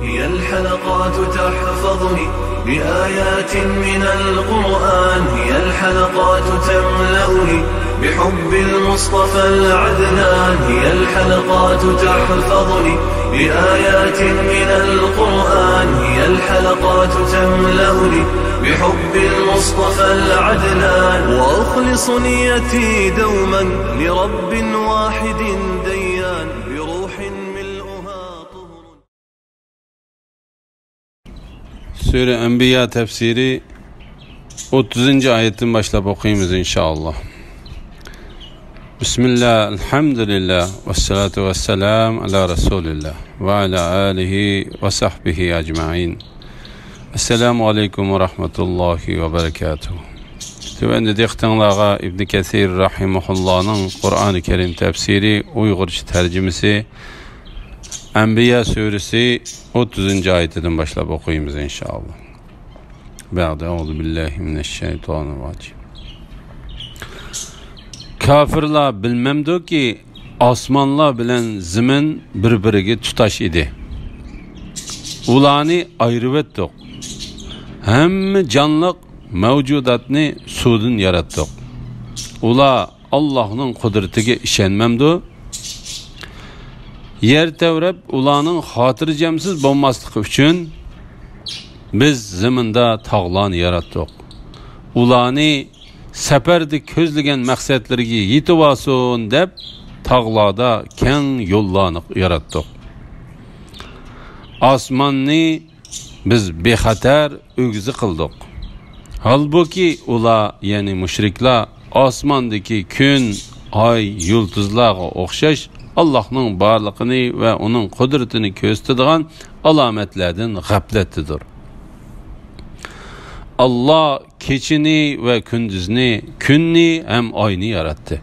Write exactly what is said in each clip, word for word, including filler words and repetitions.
هي الحلقات تحفظني بآيات من القرآن، هي الحلقات تملأني بحب المصطفى العدنان، هي الحلقات تحفظني بآيات من القرآن، هي الحلقات تملأني بحب المصطفى العدنان، وأخلص نيتي دوما لرب واحد ديان، بروح ملؤها طهر. سۈرە ئەنبىيا تەپسىرى ئوتتۇزىنچى ئايەتتىن باشلاپ ئوقۇيمىز، ئىنشائاللا. بىسمىللا، ئەلھەمدۇلىللا، ۋەسسالاتۇ ۋەسسالامۇ ئەلا رەسۇلىللا، ۋە ئەلا ئالىھى ۋە سەھبىھى ئەجمەئىن. ئەسسالامۇ ئەلەيكۇم ۋە رەھمەتۇللاھى ۋە بەرەكاتۇھ. تۆۋەندە دىققىتىڭلارغا ئىبنى كەسىر رەھىمەھۇللانىڭ قۇرئانى كەرىم تەپسىرى، ئۇيغۇرچە تەرجىمىسى، ئەنبىيا سۈرىسى ئوتتۇزىنچى ئايىتىدىن باشلاپ ئوقۇيمىز، ئىنشائاللا. بەئدە، ئەئۇزۇ بىللاھى مىنەششەيتانىرراجىم. كاپىرلار بىلمەمدۇكى، ئاسمانلار بىلەن زېمىن بىر-بىرىگە تۇتاش ئىدى. ئۇلارنى ئايرىۋەتتۇق. ھەممە جانلىق مەۋجۇداتنى سۇدىن ياراتتۇق. ئۇلار ئاللاھنىڭ قۇدرىتىگە ئىشەنمەمدۇ؟ يەر تەۋرەپ، ئۇلارنىڭ خاتىرجەمسىز بولماسلىقى ئۈچۈن، بىز زېمىندا تاغلارنى ياراتتۇق. ئۇلارنى سەپەردە كۆزلىگەن مەقسەتلىرىگە يېتىۋالسۇن دەپ، تاغلاردا كەڭ يوللارنى ياراتتۇق. ئاسماننى بىز بىخەتەر، ئۆگزە قىلدۇق. ھالبۇكى، ئۇلار، يەنى مۇشرىكلار، ئاسماندىكى كۈن، ئاي، يۇلتۇزلارغا ئوخشاش ئاللاھنىڭ بارلىقىنى ۋە ئۇنىڭ قۇدرىتىنى كۆرسىتىدىغان ئالامەتلەردىن غەپلەتتىدۇر. ئاللاھ كېچىنى ۋە كۈندۈزنى، كۈننى ھەم ئاينى ياراتتى.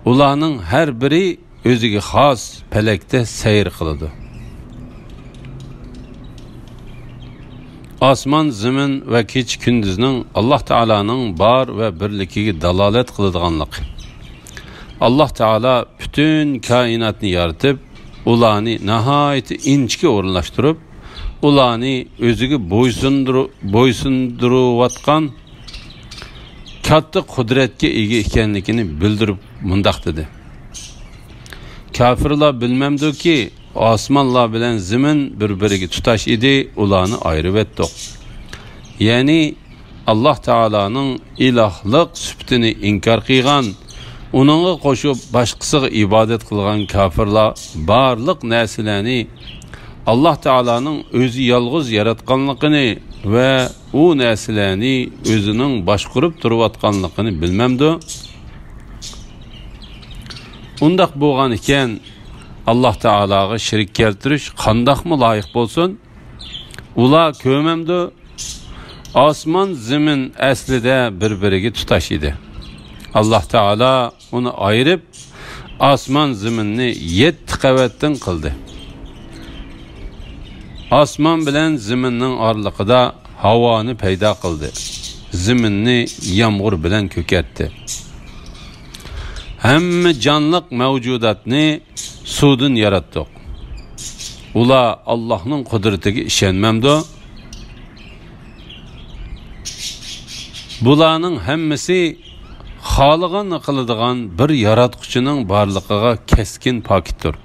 ئۇلارنىڭ ھەر بىرى ئۆزىگە خاس پەلەكتە سەير قىلىدۇ. ئاسمان، زېمىن ۋە كېچە-كۈندۈزنىڭ ئاللاھ تائالانىڭ بار ۋە بىرلىكىگە دالالەت قىلىدىغانلىقى. ئاللاھ تائالا پۈتۈن كائىناتنى يارىتىپ، ئۇلارنى ناھايىتى ئىنچىكە ئورۇنلاشتۇرۇپ، ئۇلارنى ئۆزىگە بويسۇندۇرۇ-، بويسۇندۇرۇۋاتقان كاتتا قۇدرەتكە ئىگە ئىكەنلىكىنى بىلدۈرۈپ مۇنداق دېدى: كاپىرلار بىلمەمدۇكى، ئاسمانلار بىلەن زېمىن بىر-بىرىگە تۇتاش ئىدى، ئۇلارنى ئايرىۋەتتۇق. يەنى ئاللاھ تائالانىڭ ئىلاھلىق سۈپىتىنى ئىنكار قىلغان، ئۇنىڭغا قوشۇپ باشقىسىغا ئىبادەت قىلغان كاپىرلار بارلىق نەرسىلەرنى ئاللاھ تائالانىڭ ئۆزى يالغۇز ياراتقانلىقىنى ۋە ئۇ نەرسىلەرنى ئۆزىنىڭ باشقۇرۇپ تۇرۇۋاتقانلىقىنى بىلمەمدۇ؟ ئۇنداق بولغان ئىكەن، ئاللاھ تائالاغا شېرىك كەلتۈرۈش قانداقمۇ لايىق بولسۇن؟ ئۇلار كۆرمەمدۇ؟ ئاسمان، زېمىن ئەسلىدە بىر-بىرىگە تۇتاش ئىدى. ئاللاھ تائالا ئۇنى ئايرىپ، ئاسمان زېمىننى يەتتە قەۋەتتىن قىلدى. ئاسمان بىلەن زېمىننىڭ ئارىلىقىدا ھاۋانى پەيدا قىلدى. زېمىننى يامغۇر بىلەن كۆكەرتتى. ھەممە جانلىق مەۋجۇداتنى سۇدىن ياراتتۇق. ئۇلار ئاللاھنىڭ قۇدرىتىگە ئىشەنمەمدۇ؟ بۇلارنىڭ ھەممىسى خالىغاننى قىلىدىغان بىر ياراتقۇچىنىڭ بارلىقىغا كەسكىن پاكىتتۇر.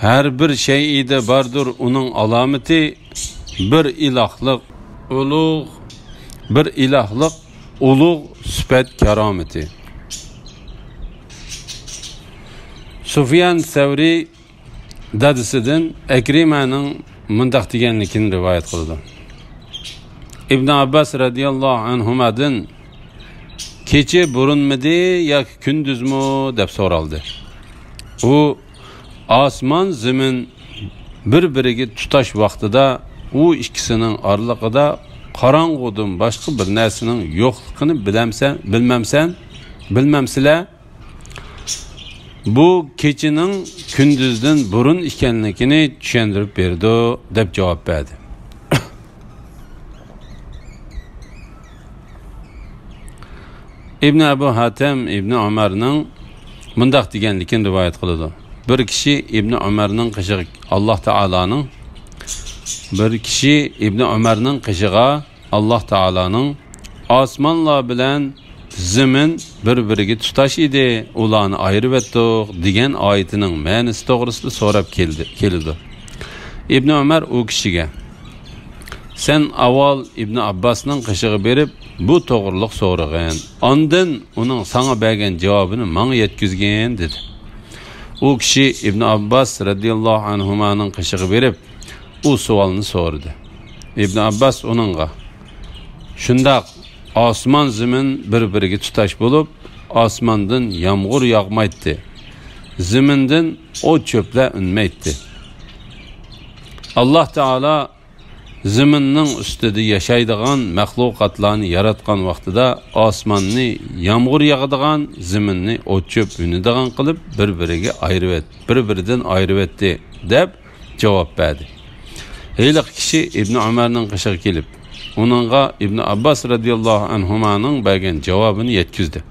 ھەر بىر شەيئىدە باردۇر ئۇنىڭ ئالامىتى، بىر ئىلاھلىق ئۇلۇغ، بىر ئىلاھلىق ئۇلۇغ سۈپەت كارامىتى. سۇفيان سەۋرى دادىسىدىن ئەكرىمەنىڭ مۇنداق دېگەنلىكىنى رىۋايەت قىلىدۇ. ئىبن ئابباس رەزىياللاھۇ ئەنھۇمادىن، كېچە بۇرۇنمىدى ياكى كۈندۈزمۇ دەپ سورالدى. ئۇ، ئاسمان زېمىن بىر-بىرىگە تۇتاش ۋاقتىدا ئۇ ئىككىسىنىڭ ئارىلىقىدا قاراڭغۇدىن باشقا بىر نەرسىنىڭ يوقلۇقىنى بىلەمسەن، بىلمەمسەن، بىلمەمسىلەر؟ بۇ كېچىنىڭ كۈندۈزدىن بۇرۇن ئىكەنلىكىنى چۈشەندۈرۈپ بېرىدۇ، دەپ جاۋاب بەردى. ئىبن ئەبۇ ھاتەم ئىبن ئۆمەرنىڭ مۇنداق دېگەنلىكىنى رىۋايەت قىلىدۇ. بىر كىشى ئىبنى ئۆمەرنىڭ قېشىغا، ئاللاھ تائالانىڭ، بىر كىشى ئىبنى ئۆمەرنىڭ قېشىغا ئاللاھ تائالانىڭ «ئاسمانلار بىلەن زېمىن بىر-بىرىگە تۇتاش ئىدى، ئۇلارنى ئايرىۋەتتۇق» دېگەن ئايىتىنىڭ مەنىسى توغرىسىدا سوراپ كەلدى، كېلىدۇ. ئىبنى ئۆمەر ئۇ كىشىگە، سەن ئاۋۋال ئىبنى ئابباسنىڭ قېشىغا بېرىپ، بۇ توغرىلىق سورىغىن. ئاندىن ئۇنىڭ ساڭا بەرگەن جاۋابىنى ماڭا يەتكۈزگىن، دېدى. ئۇ كىشى ئىبنى ئابباس رەزىياللاھۇ ئەنھۇمانىڭ قېشىغا بېرىپ، ئۇ سوئالنى سورىدى. ئىبنى ئابباس ئۇنىڭغا، شۇنداق، ئاسمان زېمىن بىر-بىرىگە تۇتاش بولۇپ، ئاسماندىن يامغۇر ياغمايتتى، زېمىندىن ئوت-چۆپلەر ئۈنمەيتتى. ئاللاھ تائالا زېمىننىڭ ئۈستىدە ياشايدىغان مەخلۇقاتلارنى ياراتقان ۋاقتىدا ئاسماننى يامغۇر ياغىدىغان، زېمىننى ئوت-چۆپ ئۈنىدىغان قىلىپ بىر-بىرىگە ئايرىۋەت-، بىر-بىرىدىن ئايرىۋەتتى، دەپ جاۋاب بەردى. ھېلىقى كىشى ئىبنى ئۆمەرنىڭ قېشىغا كېلىپ، ئۇنىڭغا ئىبنى ئابباس رەزىياللاھۇ ئەنھۇمانىڭ بەرگەن جاۋابىنى يەتكۈزدى.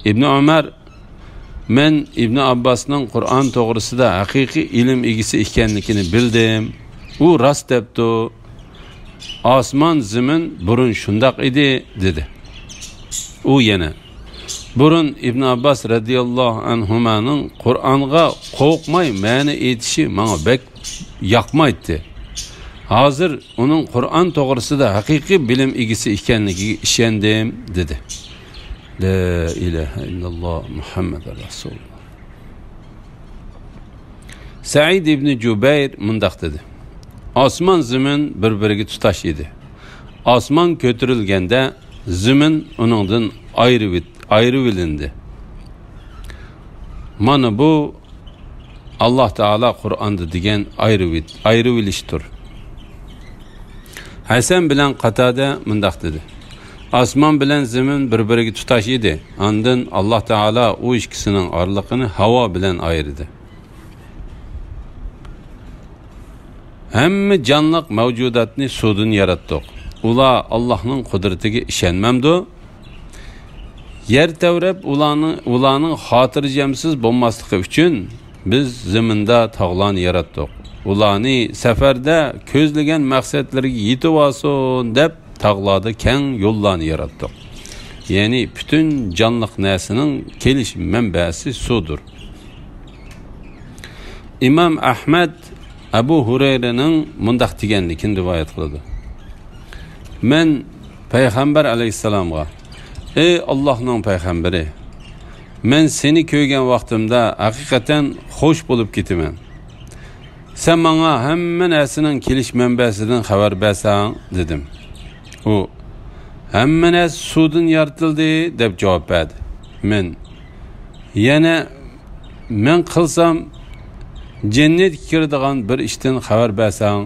ئىبنى ئۆمەر، مەن ئىبنى ئابباسنىڭ قۇرئان توغرىسىدا ھەقىقىي ئىلىم ئىگىسى ئىكەنلىكىنى بىلدىم. ئۇ راست دەپتۇ. ئاسمان زېمىن بۇرۇن شۇنداق ئىدى، دېدى. ئۇ يەنە، بۇرۇن ئىبنى ئابباس رەزىياللاھۇ ئەنھۇمانىڭ قۇرئانغا قورقماي مەنە ئېيتىشى ماڭا بەك ياقمايتتى. ھازىر ئۇنىڭ قۇرئان توغرىسىدا ھەقىقىي بىلىم ئىگىسى ئىكەنلىكىگە ئىشەندىم، دېدى. لا ئىلاھە ئىللاللاھ، مۇھەممەد رەسۇلۇللاھ. سەئىد ئىبنى جۇبەير مۇنداق دېدى، ئاسمان زېمىن بىر-بىرىگە تۇتاش ئىدى. ئاسمان كۆتۈرۈلگەندە زېمىن ئۇنىڭدىن ئايرىۋېت-، ئايرىۋېلىندى. مانا بۇ ئاللاھ تائالا قۇرئاندا دېگەن ئايرىۋېت-، ئايرىۋېلىشتۇر. ھەسەن بىلەن قاتادە مۇنداق دېدى، ئاسمان بىلەن زېمىن بىر-بىرىگە تۇتاش ئىدى. ئاندىن ئاللاھ تائالا ئۇ ئىككىسىنىڭ ئارىلىقىنى ھاۋا بىلەن ئايرىدى. ھەممە جانلىق مەۋجۇداتنى سۇدىن ياراتتۇق. ئۇلار ئاللاھنىڭ قۇدرىتىگە ئىشەنمەمدۇ؟ يەر تەۋرەپ، ئۇلارنىڭ، ئۇلارنىڭ خاتىرجەمسىز بولماسلىقى ئۈچۈن بىز زېمىندا تاغلارنى ياراتتۇق. ئۇلارنى سەپەردە كۆزلىگەن مەقسەتلىرىگە يېتىۋالسۇن دەپ تاغلاردا كەڭ يوللارنى ياراتتۇق. يەنى پۈتۈن جانلىق نەرسىنىڭ كېلىش مەنبەسى سۇدۇر. ئىمام ئەھمەد ئەبۇ ھۇرەيرىنىڭ مۇنداق دېگەنلىكىنى رىۋايەت قىلىدۇ، مەن پەيغەمبەر ئەلەيھىسسالامغا، ئەي ئاللاھنىڭ پەيغەمبىرى، مەن سېنى كۆرگەن ۋاقتىمدا ھەقىقەتەن خوش بولۇپ كېتىمەن. سەن ماڭا ھەممە نەرسىنىڭ كېلىش مەنبەسىدىن خەۋەر بەرسەڭ، دېدىم. ئۇ، ھەممە نەرسە سۇدىن يارىتىلدى، دەپ جاۋاب بەردى. مەن يەنە، مەن قىلسام جەننەتكە كىرىدىغان بىر ئىشتىن خەۋەر بەرسەڭ،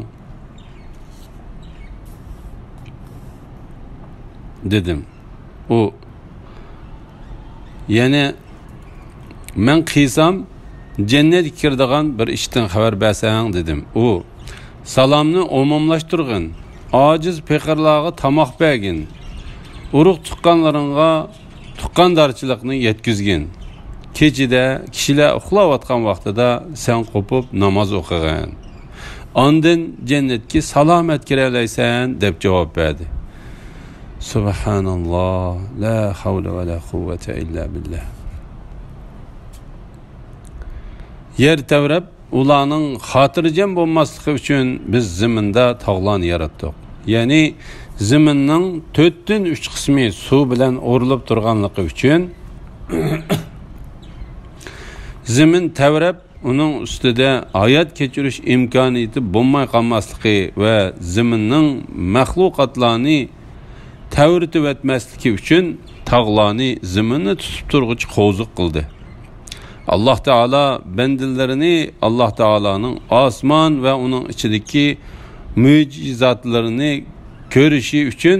دېدىم. ئۇ يەنە، مەن قىلسام جەننەتكە كىرىدىغان بىر ئىشتىن خەۋەر بەرسەڭ، دېدىم. ئۇ، سالامنى ئومۇملاشتۇرغىن، ئاجىز پېقىرلارغا تاماق بەرگىن، ئۇرۇق تۇغقانلىرىڭغا تۇغقاندارچىلىقنى يەتكۈزگىن. كېچىدە كىشىلەر ئۇخلاۋاتقان ۋاقتىدا سەن قوپۇپ ناماز ئوقۇغىن. ئاندىن جەننەتكە سالامەت كىرەلەيسەن، دەپ جاۋاب بەردى. سۇبھاناللاھ، لا ھەۋلە ۋە لا قۇۋۋەتە ئىللا بىللاھ. يەر تەۋرەپ، ئۇلارنىڭ خاتىرجەم بولماسلىقى ئۈچۈن بىز زېمىندا تاغلارنى ياراتتۇق. يەنى زېمىننىڭ تۆتتىن ئۈچ قىسمى سۇ بىلەن ئورىلىپ تۇرغانلىقى ئۈچۈن، زېمىن تەۋرەپ، ئۇنىڭ ئۈستىدە ھايات كەچۈرۈش ئىمكانىيىتى بولماي قالماسلىقى ۋە زېمىننىڭ مەخلۇقاتلارنى تەۋرىتىۋەتمەسلىكى ئۈچۈن تاغلارنى زېمىننى تۇتۇپ تۇرغۇچى قوۋزۇق قىلدى. ئاللاھ تائالا بەندىلىرىنى ئاللاھ تائالانىڭ ئاسمان ۋە ئۇنىڭ ئىچىدىكى مۆجىزاتلىرىنى كۆرۈشى ئۈچۈن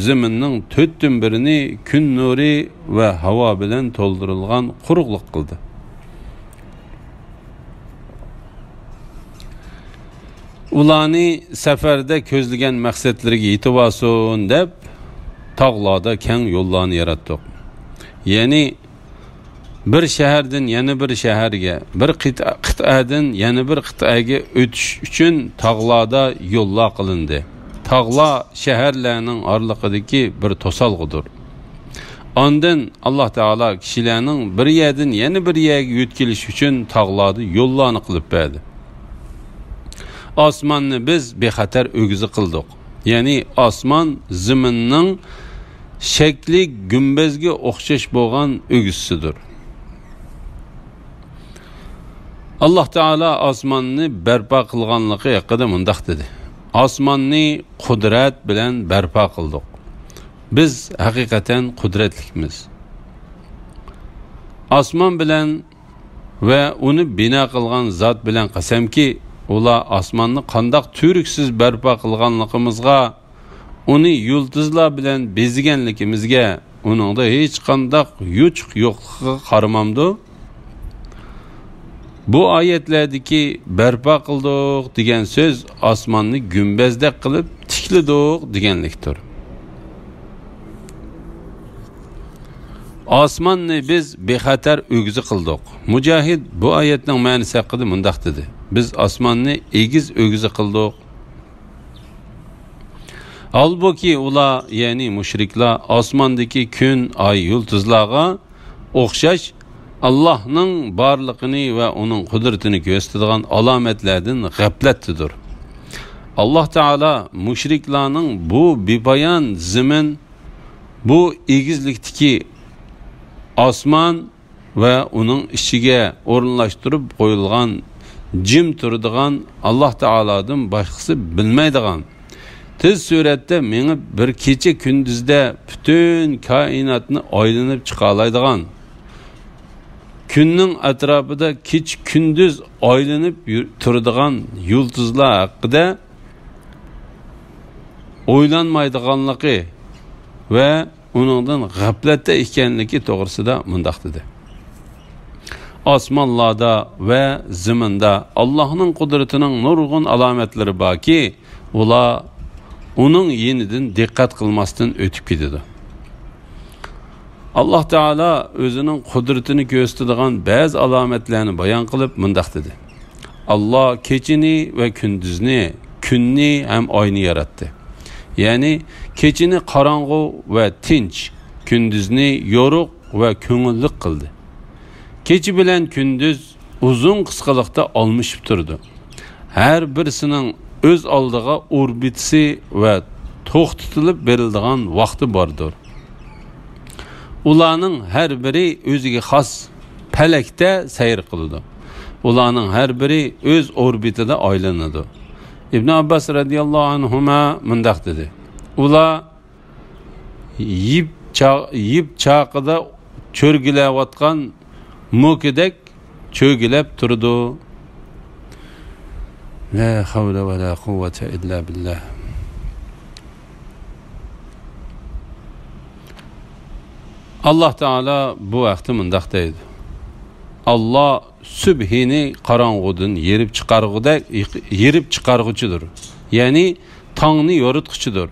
زېمىننىڭ تۆتتىن بىرىنى كۈن نۇرى ۋە ھاۋا بىلەن تولدۇرۇلغان قۇرۇقلۇق قىلدى. ئۇلارنى سەپەردە كۆزلىگەن مەقسەتلىرىگە يېتىۋالسۇن دەپ، تاغلاردا كەڭ يوللارنى ياراتتۇق. يەنى بىر شەھەردىن يەنە بىر شەھەرگە، بىر قىتئە-، قىتئەدىن يەنە بىر قىتئەگە ئۆتۈش ئۈچۈن تاغلاردا يوللار قىلىندى. تاغلار شەھەرلەرنىڭ ئارىلىقىدىكى بىر توسالغۇدۇر. ئاندىن ئاللاھ تائالا كىشىلەرنىڭ بىر يەردىن يەنە بىر يەرگە يۆتكىلىش ئۈچۈن تاغلاردا يوللارنى قىلىپ بەردى. ئاسماننى بىز بىخەتەر ئۆگزە قىلدۇق. يەنى ئاسمان زېمىننىڭ شەكلى گۈمبەزگە ئوخشاش بولغان ئۆگزىسىدۇر. ئاللاھ تائالا ئاسماننى بەرپا قىلغانلىقى ھەققىدە مۇنداق دېدى: «ئاسماننى قۇدرەت بىلەن بەرپا قىلدۇق.» بىز ھەقىقەتەن قۇدرەتلىكمىز. ئاسمان بىلەن ۋە ئۇنى بىنا قىلغان زات بىلەن قەسەمكى، ئۇلار ئاسماننى قانداق تۈۋرۈكسىز بەرپا قىلغانلىقىمىزغا، ئۇنى يۇلتۇزلار بىلەن بېزىگەنلىكىمىزگە، ئۇنىڭدا ھېچقانداق يوچۇق يوقلۇقىغا قارىمامدۇ؟ بۇ ئايەتلەردىكى «بەرپا قىلدۇق» دېگەن سۆز ئاسماننى گۈمبەزدەك قىلىپ تىكلىدۇق دېگەنلىكتۇر. ئاسماننى بىز بىخەتەر ئۆگزە قىلدۇق. مۇجاھىد بۇ ئايەتنىڭ مەنىسى ھەققىدە مۇنداق دېدى: «بىز ئاسماننى ئېگىز ئۆگزە قىلدۇق.» ھالبۇكى، ئۇلار، يەنى مۇشرىكلار، ئاسماندىكى كۈن، ئاي، يۇلتۇزلارغا ئوخشاش ئاللاھنىڭ بارلىقىنى ۋە ئۇنىڭ قۇدرىتىنى كۆرسىتىدىغان ئالامەتلەردىن غەپلەتتىدۇر. ئاللاھ تائالا مۇشرىكلارنىڭ بۇ بىپايان زېمىن، بۇ ئېگىزلىكتىكى ئاسمان ۋە ئۇنىڭ ئىچىگە ئورۇنلاشتۇرۇپ قويۇلغان، جىم تۇرىدىغان، ئاللاھ تائالادىن باشقىسى بىلمەيدىغان، تېز سۈرئەتتە مېڭىپ، بىر كېچە كۈندۈزدە پۈتۈن كائىناتنى ئايلىنىپ چىقالايدىغان، كۈننىڭ ئەتراپىدا كېچە كۈندۈز ئايلىنىپ يۈر-، تۇرىدىغان يۇلتۇزلار ھەققىدە ئويلانمايدىغانلىقى ۋە ئۇنىڭدىن غەپلەتتە ئىكەنلىكى توغرىسىدا مۇنداق دېدى: «ئاسمانلاردا ۋە زېمىندا ئاللاھنىڭ قۇدرىتىنىڭ نۇرغۇن ئالامەتلىرى باركى، ئۇلار ئۇنىڭ يېنىدىن دىققەت قىلماستىن ئۆتۈپ كېتىدۇ.» ئاللاھ تائالا ئۆزىنىڭ قۇدرىتىنى كۆرسىتىدىغان بەزى ئالامەتلەرنى بايان قىلىپ مۇنداق دېدى: «ئاللاھ كېچىنى ۋە كۈندۈزنى، كۈننى ھەم ئاينى ياراتتى.» يەنى كېچىنى قاراڭغۇ ۋە تىنچ، كۈندۈزنى يورۇق ۋە كۆڭۈللۈك قىلدى. كېچە بىلەن كۈندۈز ئۇزۇن قىسقىلىقتا ئالمىشىپ تۇرىدۇ. ھەر بىرسىنىڭ ئۆز ئالدىغا ئوربىتىسى ۋە توختىتىلىپ بېرىلىدىغان ۋاقتى باردۇر. ئۇلارنىڭ ھەر بىرى ئۆزىگە خاس پەلەكتە سەير قىلىدۇ. ئۇلارنىڭ ھەر بىرى ئۆز ئوربىتىدا ئايلىنىدۇ. ئىبن ئابباس رەزىياللاھۇ ئەنھۇما مۇنداق دېدى: «ئۇلار يىپ چا-، يىپ چاقىدا چۆرگىلەۋاتقان موكىدەك چۆگىلەپ تۇرىدۇ.» لا حول ولا قوة إلا بالله. ئاللاھ تائالا بۇ ھەقتە مۇنداق دەيدۇ: «ئاللاھ سۈبھىنى قاراڭغۇدىن يېرىپ چىقارغۇدەك، يېرىپ چىقارغۇچىدۇر.» يەنى تاڭنى يورۇتقۇچىدۇر.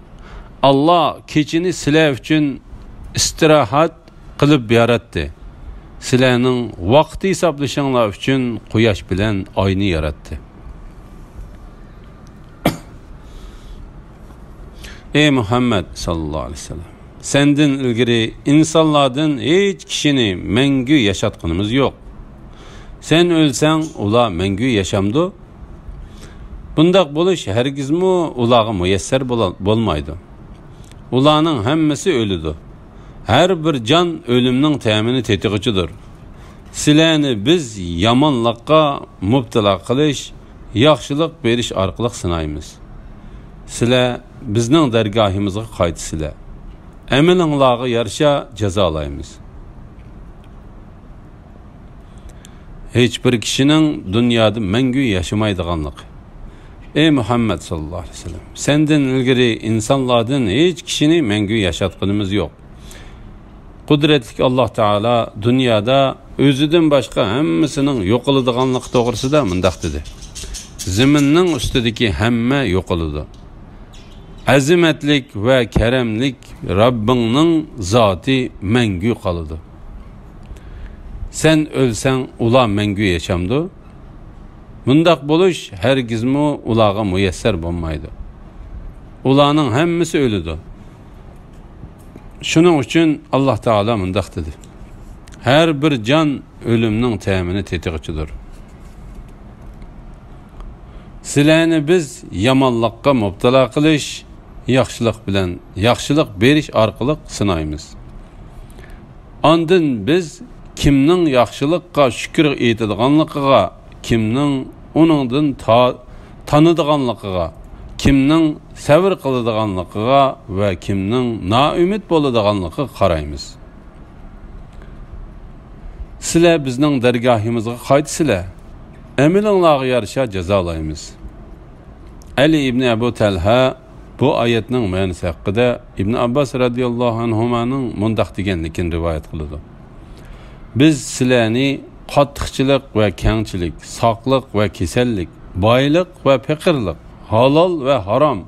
ئاللاھ كېچىنى سىلەر ئۈچۈن ئىستىراھەت قىلىپ ياراتتى. سىلەرنىڭ ۋاقىت ھېسابلىشىڭلار ئۈچۈن قۇياش بىلەن ئاينى ياراتتى. ئەي مۇھەممەد ساللاللاھۇ ئەلەيھى ۋەسەللەم، سەندىن ئىلگىرى ئىنسانلاردىن ھېچ كىشىنى مەڭگۈ ياشاتقىنىمىز يوق. سەن ئۆلسەڭ، ئۇلار مەڭگۈ ياشامدۇ؟ بۇنداق بولۇش ھەرگىزمۇ ئۇلارغا مۇيەسسەر بولا-، بولمايدۇ. ئۇلارنىڭ ھەممىسى ئۆلىدۇ. ھەر بىر جان ئۆلۈمنىڭ تەمىنى تېتىغۇچىدۇر. سىلەرنى بىز يامانلىققا مۇپتىلا قىلىش، ياخشىلىق بېرىش ئارقىلىق سىنايمىز. سىلەر بىزنىڭ دەرگاھىمىزغا قايتىسىلەر. ئەمىلىڭلارغا يارىشا جازالايمىز. ھېچ بىر كىشىنىڭ دۇنيادا مەڭگۈ ياشىمايدىغانلىقى. ئەي مۇھەممەد ساللاللاھۇ ئەلەيھى ۋەسەللەم، سەندىن ئىلگىرى ئىنسانلاردىن ھېچ كىشىنى مەڭگۈ ياشاتقىنىمىز يوق. قۇدرەتلىك ئاللاھ تائالا دۇنيادا ئۆزىدىن باشقا ھەممىسىنىڭ يوقىلىدىغانلىقى توغرىسىدا مۇنداق دېدى: «زېمىننىڭ ئۈستىدىكى ھەممە يوقىلىدۇ. ئەزىمەتلىك ۋە كەرەملىك رەببىڭنىڭ زاتى مەڭگۈ قالىدۇ. سەن ئۆلسەڭ، ئۇلار مەڭگۈ ياشامدۇ؟ مۇنداق بولۇش ھەرگىزمۇ ئۇلارغا مۇيەسسەر بولمايدۇ. ئۇلارنىڭ ھەممىسى ئۆلىدۇ. شۇنىڭ ئۈچۈن ئاللاھ تائالا مۇنداق دېدى: «ھەر بىر جان ئۆلۈمنىڭ تەمىنى تېتىغۇچىدۇر.» سىلەرنى بىز يامانلىققا مۇپتىلا قىلىش، ياخشىلىق بىلەن، ياخشىلىق بېرىش ئارقىلىق سىنايمىز. ئاندىن بىز كىمنىڭ ياخشىلىققا شۈكۈر ئېيتىدىغانلىقىغا، كىمنىڭ ئۇنىڭدىن تا-، تانىدىغانلىقىغا، كىمنىڭ سەۋر قىلىدىغانلىقىغا ۋە كىمنىڭ نائۈمىد بولىدىغانلىقىغا قارايمىز. سىلەر بىزنىڭ دەرگاھىمىزغا قايتىسىلەر، ئەمىلىڭلارغا يارىشا جازالايمىز. ئەلى ئىبنى ئەبۇ تەلھە بۇ ئايەتنىڭ مەنىسى ھەققىدە ئىبن ئابباس رەزىياللاھۇ ئەنھۇمانىڭ مۇنداق دېگەنلىكىنى رىۋايەت قىلىدۇ: «بىز سىلەرنى قاتتىقچىلىق ۋە كەڭچىلىك، ساقلىق ۋە كېسەللىك، بايلىق ۋە پېقىرلىق، ھالال ۋە ھارام،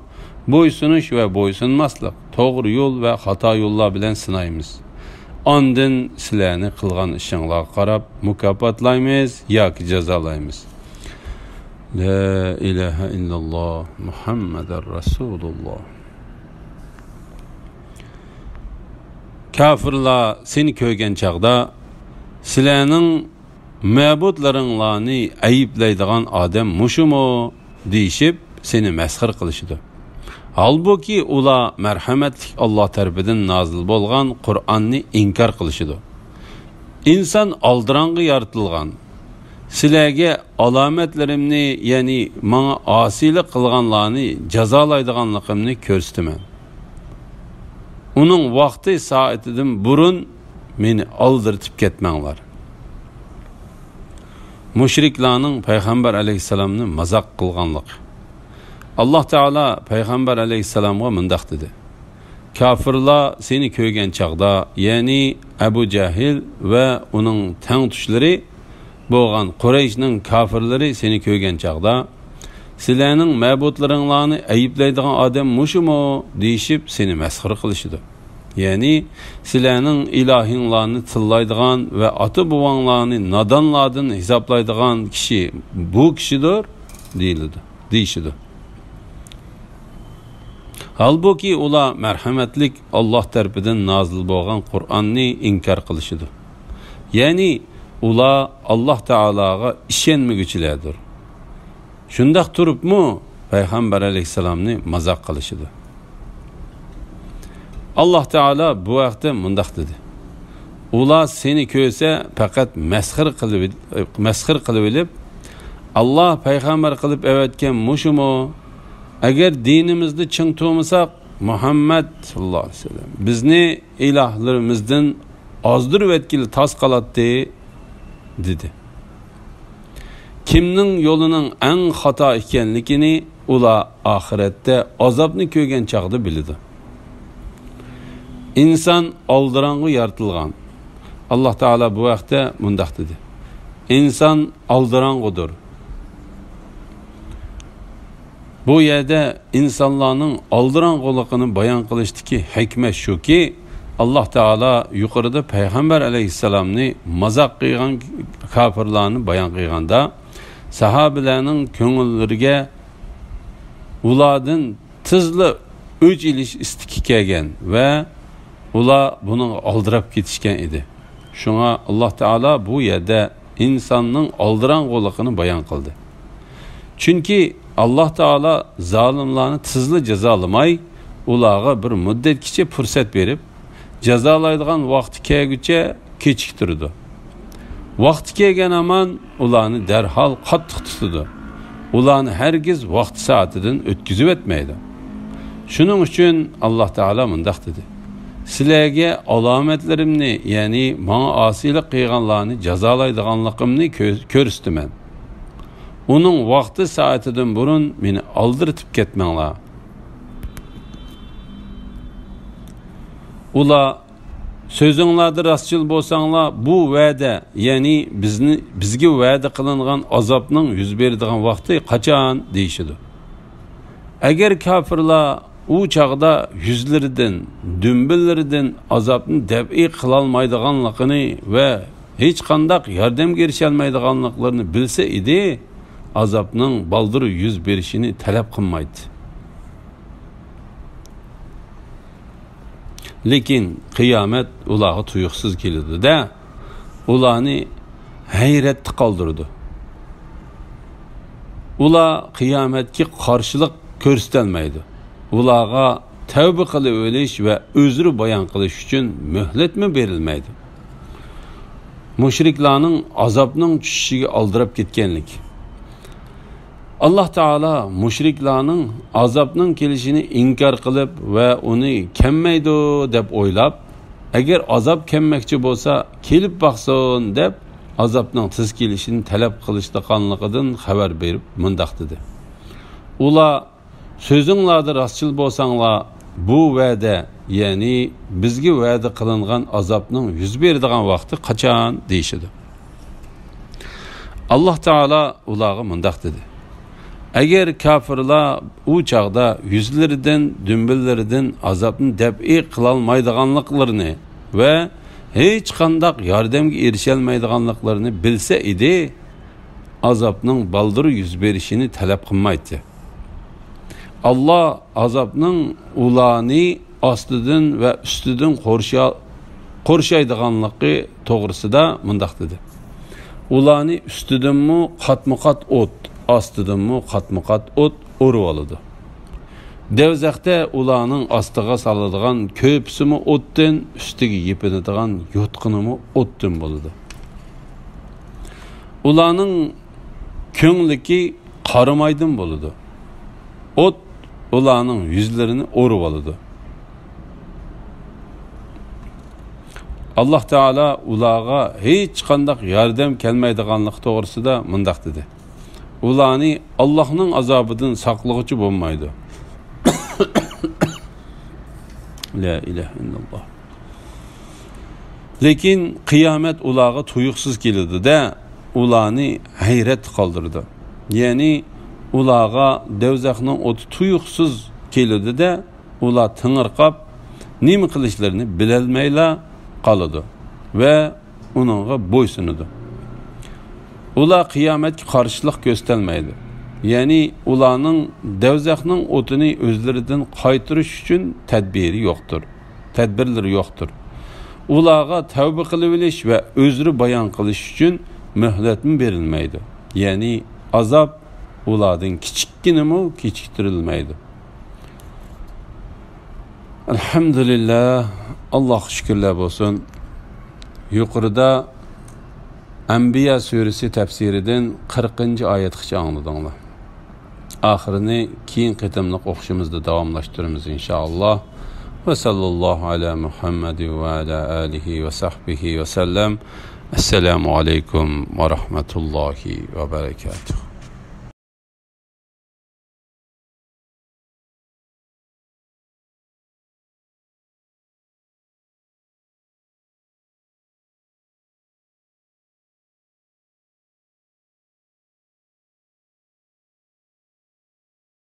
بويسۇنۇش ۋە بويسۇنماسلىق، توغرا يول ۋە خاتا يوللار بىلەن سىنايمىز. ئاندىن سىلەرنى قىلغان ئىشىڭلارغا قاراپ مۇكاپاتلايمىز ياكى جازالايمىز.» لا ئىلاھە ئىللاللاھ، مۇھەممەدۇر رەسۇلۇللاھ. كاپىرلار سېنى كۆرگەن چاغدا، سىلەرنىڭ مەبۇدلىرىڭلارنى ئەيىبلەيدىغان ئادەم مۇشۇمۇ؟ دېيىشىپ، سېنى مەسخىرە قىلىشىدۇ. ھالبۇكى، ئۇلار مەرھەمەتلىك ئاللاھ تەرىپىدىن نازىل بولغان قۇرئاننى ئىنكار قىلىشىدۇ. ئىنسان ئالدىراڭغا يارىتىلغان. سىلەرگە ئالامەتلىرىمنى، يەنى ماڭا ئاسىيلىق قىلغانلارنى جازالايدىغانلىقىمنى كۆرسىتىمەن. ئۇنىڭ ۋاقتى سائىتىدىن بۇرۇن مېنى ئالدىرىتىپ كەتمەڭلار. مۇشرىكلارنىڭ پەيغەمبەر ئەلەيھىسسالامنى مازاق قىلغانلىقى. ئاللاھ تائالا پەيغەمبەر ئەلەيھىسسالامغا مۇنداق دېدى: «كاپىرلار سېنى كۆرگەن چاغدا، يەنى ئەبۇ جەھىل ۋە ئۇنىڭ تەڭتۇشلىرى بولغان قۇرەيشنىڭ كاپىرلىرى سېنى كۆرگەن چاغدا، سىلەرنىڭ مەبۇدلىرىڭلارنى ئەيىبلەيدىغان ئادەم مۇشۇمۇ؟ دېيىشىپ، سېنى مەسخىرە قىلىشىدۇ. يەنى، سىلەرنىڭ ئىلاھىڭلارنى تىللايدىغان ۋە ئاتا-بوۋاڭلارنى نادانلاردىن ھېسابلايدىغان كىشى بۇ كىشىدۇر» دېيىلىدۇ، دېيىشىدۇ. ھالبۇكى، ئۇلار مەرھەمەتلىك ئاللاھ تەرىپىدىن نازىل بولغان قۇرئاننى ئىنكار قىلىشىدۇ. يەنى، ئۇلار ئاللاھ تائالاغا ئىشەنمىگۈچىلەردۇر. شۇنداق تۇرۇپمۇ پەيغەمبەر ئەلەيھىسسالامنى مازاق قىلىشىدۇ. ئاللاھ تائالا بۇ ھەقتە مۇنداق دېدى: «ئۇلار سېنى كۆرسە، پەقەت مەسخىرە قىلىۋ-، مەسخىرە قىلىۋېلىپ، ئاللاھ پەيغەمبەر قىلىپ ئەۋەتكەن مۇشۇمۇ؟ ئەگەر دىنىمىزدا چىڭ تۇرمىساق، مۇھەممەد ساللاللاھۇ ئەلەيھى ۋەسەللەم بىزنى ئىلاھلىرىمىزدىن ئازدۇرۇۋەتكىلى تاس قالاتتى» دېدى. كىمنىڭ يولىنىڭ ئەڭ خاتا ئىكەنلىكىنى ئۇلار ئاخىرەتتە ئازابنى كۆرگەن چاغدا بىلىدۇ. ئىنسان ئالدىراڭغۇ يارىتىلغان. ئاللاھ تائالا بۇ ھەقتە مۇنداق دېدى: «ئىنسان ئالدىراڭغۇدۇر.» بۇ يەردە ئىنسانلارنىڭ ئالدىراڭغۇلۇقىنى بايان قىلىشتىكى ھېكمەت شۇكى، ئاللاھ تائالا يۇقىرىدا پەيغەمبەر ئەلەيھىسسالامنى مازاق قىلغان كاپىرلارنى بايان قىلغاندا، ساھابىلەرنىڭ كۆڭۈللىرىگە ئۇلاردىن تېزلا ئۆچ ئېلىش ئىستىكى كەلگەن ۋە ئۇلار بۇنىڭغا ئالدىراپ كېتىشكەن ئىدى. شۇڭا ئاللاھ تائالا بۇ يەردە ئىنساننىڭ ئالدىراڭغۇلۇقىنى بايان قىلدى. چۈنكى ئاللاھ تائالا زالىملارنى تېزلا جازالىماي، ئۇلارغا بىر مۇددەتكىچە پۇرسەت بېرىپ، جازالايدىغان ۋاقتى كەلگۈچە كېچىكتۈرىدۇ. ۋاقتى كەلگەن ھامان ئۇلارنى دەرھال قاتتىق تۇتىدۇ. ئۇلارنى ھەرگىز ۋاقتى سائىتىدىن ئۆتكۈزۈۋەتمەيدۇ. شۇنىڭ ئۈچۈن ئاللاھ تائالا مۇنداق دېدى: «سىلەرگە ئالامەتلىرىمنى، يەنى ماڭا ئاسىيلىق قىلغانلارنى جازالايدىغانلىقىمنى كۆ-، كۆرسىتىمەن. ئۇنىڭ ۋاقتى سائىتىدىن بۇرۇن مېنى ئالدىرىتىپ كەتمەڭلار.» ئۇلار: «سۆزۈڭلاردا راستچىل بولساڭلار، بۇ ۋەدە، يەنى بىزنى، بىزگە ۋەدە قىلىنغان ئازابنىڭ يۈز بېرىدىغان ۋاقتى قاچان؟» دېيىشىدۇ. ئەگەر كاپىرلار ئۇ چاغدا يۈزلىرىدىن، دۈمبىلىرىدىن ئازابنى دەپئى قىلالمايدىغانلىقىنى ۋە ھېچقانداق ياردەمگە ئېرىشەلمەيدىغانلىقلىرىنى بىلسە ئىدى، ئازابنىڭ بالدۇر يۈز بېرىشىنى تەلەپ قىلمايتتى. لېكىن قىيامەت ئۇلارغا تۇيۇقسىز كېلىدۇ-دە، ئۇلارنى ھەيرەتتە قالدۇرىدۇ. ئۇلار قىيامەتكە قارشىلىق كۆرسىتەلمەيدۇ. ئۇلارغا تەۋبە قىلىۋېلىش ۋە ئۆزرە بايان قىلىش ئۈچۈن مۆھلەتمۇ بېرىلمەيدۇ. مۇشرىكلارنىڭ ئازابنىڭ چۈشۈشىگە ئالدىراپ كەتكەنلىكى. ئاللاھ تائالا مۇشرىكلارنىڭ ئازابنىڭ كېلىشىنى ئىنكار قىلىپ ۋە ئۇنى كەلمەيدۇ دەپ ئويلاپ، ئەگەر ئازاب كەلمەكچى بولسا، كېلىپ باقسۇن دەپ، ئازابنىڭ تېز كېلىشىنى تەلەپ قىلىشىدىغانلىقىدىن خەۋەر بېرىپ مۇنداق دېدى: ئۇلار، سۆزۈڭلاردا راستچىل بولساڭلار، بۇ ۋەدە، يەنى بىزگە ۋەدە قىلىنغان ئازابنىڭ يۈز بېرىدىغان ۋاقتى قاچان؟ دېيىشىدۇ. ئاللاھ تائالا ئۇلارغا مۇنداق دېدى: ئەگەر كاپىرلار ئۇ چاغدا يۈزلىرىدىن، دۈمبىلىرىدىن ئازابنى دەپئى قىلالمايدىغانلىقلىرىنى ۋە ھېچقانداق ياردەمگە ئېرىشەلمەيدىغانلىقلىرىنى بىلسە ئىدى، ئازابنىڭ بالدۇر يۈز بېرىشىنى تەلەپ قىلمايتتى. ئاللاھ ئازابنىڭ ئۇلارنى ئاستىدىن ۋە ئۈستىدىن قورشا-، قورشايدىغانلىقى توغرىسىدا مۇنداق دېدى: ئۇلارنى ئۈستىدىنمۇ قاتمۇقات ئوت، ئاستىدىنمۇ قاتمۇقات ئوت ئورۇۋالىدۇ. دوزاختا ئۇلارنىڭ ئاستىغا سالىدىغان كۆرپىسىمۇ ئوتتىن، ئۈستىگە يېپىنىدىغان يوتقىنىمۇ ئوتتىن بولىدۇ. ئۇلارنىڭ كۆڭلىكى قارامايدىن بولىدۇ. ئوت ئۇلارنىڭ يۈزلىرىنى ئورۇۋالىدۇ. ئاللاھ تائالا ئۇلارغا ھېچقانداق ياردەم كەلمەيدىغانلىقى توغرىسىدا مۇنداق دېدى: ئۇلارنى ئاللاھنىڭ ئازابىدىن ساقلىغۇچى بولمايدۇ. لا ئىلاھە ئىللاللاھ. لېكىن قىيامەت ئۇلارغا تۇيۇقسىز كېلىدۇ-دە، ئۇلارنى ھەيرەتتە قالدۇرىدۇ. يەنى ئۇلارغا دوزاخنىڭ ئوتى تۇيۇقسىز كېلىدۇ-دە، ئۇلار تېڭىرقاپ، نېمە قىلىشلىرىنى بىلەلمەيلا قالىدۇ ۋە ئۇنىڭغا بويسۇنىدۇ. ئۇلار قىيامەتكە قارشىلىق كۆرسىتەلمەيدۇ. يەنى ئۇلارنىڭ دوزاخنىڭ ئوتىنى ئۆزلىرىدىن قايتۇرۇش ئۈچۈن تەدبىرى يوقتۇر. تەدبىرلىرى يوقتۇر. ئۇلارغا تەۋبە قىلىۋېلىش ۋە ئۆزرە بايان قىلىش ئۈچۈن مۆھلەتمۇ بېرىلمەيدۇ. يەنى ئازاب ئۇلاردىن كىچىككىنىمۇ كېچىكتۈرۈلمەيدۇ. ئەلھەمدۇلىللا، ئاللاھقا شۈكۈرلەر بولسۇن. يۇقىرىدا ئەنبىيا سۈرىسى تەپسىرىدىن قىرىقىنچى ئايەتكىچە ئاڭلىدىڭلار. ئاخىرىنى كېيىن قېتىملىق ئوقۇشىمىزدا داۋاملاشتۇرىمىز، ئىنشائاللا. ۋە ساللاللاھۇ ئەلا مۇھەممەد ۋە ئەلا ئالىھى ۋە سەھبىھى ۋە سەللەم. ئەسسالامۇ ئەلەيكۇم ۋە رەھمەتۇللاھى ۋە بەرەكاتۇھ.